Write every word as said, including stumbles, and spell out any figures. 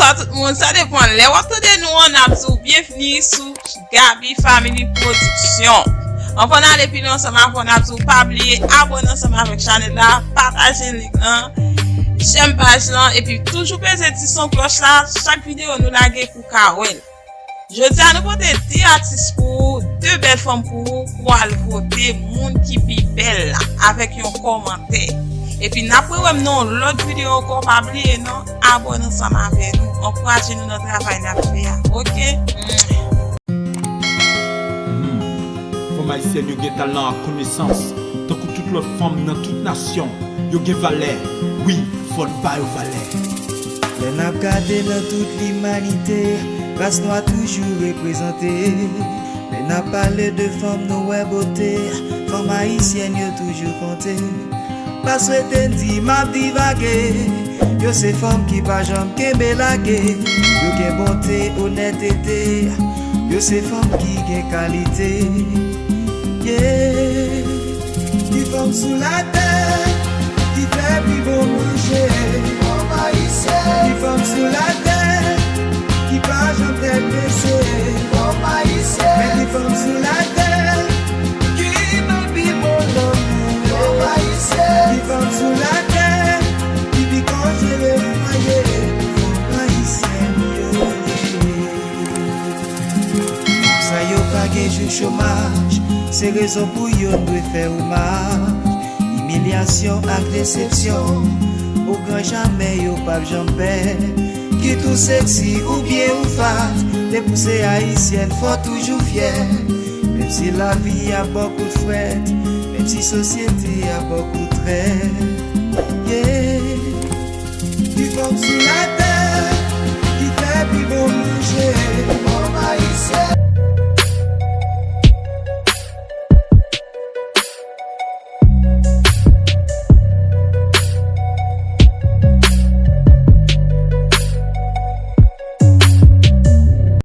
Tout moun, sa depann lè w ap tande nou an, n ap di w byenvni sou Gaby Family Production. Anvan n ale pi lwen ansanm avè w, n ap di w pa bliye abòne ansanm avèk chanèl la, pataje link lan, jèm paj lan, epi toujou peze ti son klòch la, chak videyo nou lage pou w ka wè l. Jodi a nou pote de atis pou ou, de bèl fanm pou ou, pou al vote moun ki pi bèl la, avèk yon kòmantè. Epi n ap rewè m nan yon lòt videyo ankò, pa bliye non, abòne ansanm avè nou, ankouraje nou nan travay n ap fè a, oke? Fanm ayisyèn yo gen talan ak konesans, tankou tout lòt fanm nan tout nasyon. Yo gen valè, wi, fò n ba yo valè. Lè n ap gade nan tout limanite, ras nwa toujou reprezante. Lè n ap pale de fanm nou wè bote, fanm ayisyèn yo toujou konte. Pa swete n di m ap divage. Yo se fanm ki pa janm kenbe lage. Yo gen bonte, onètete. Yo se fanm ki gen kalite. Yeah. Ki fanm sou latè ki fè pi bon manje. Fanm ayisyèn. Ki fanm sou latè ki pa janm tèt bese. Fanm ayisyèn. Men ki fanm sou latè ki ban pi bon lanmou. Fanm ayisyèn. Ki fanm sou latè ki pi konn jere fwaye. Fanm ayisyèn yo ye. Sa yo pa gen jou chomaj, se rezon pou yo n dwe fè omaj. Imilyasyon ak desepsyon, o gran jamè yo p ap janm pè. Kit ou seksi oubyen ou fat, depi w se ayisyèn fò toujou fyè. Menm si lavi ap ba w kout frèt, menm si sosyete ap ba w kout trèt. Yeah. Ki fanm sou latè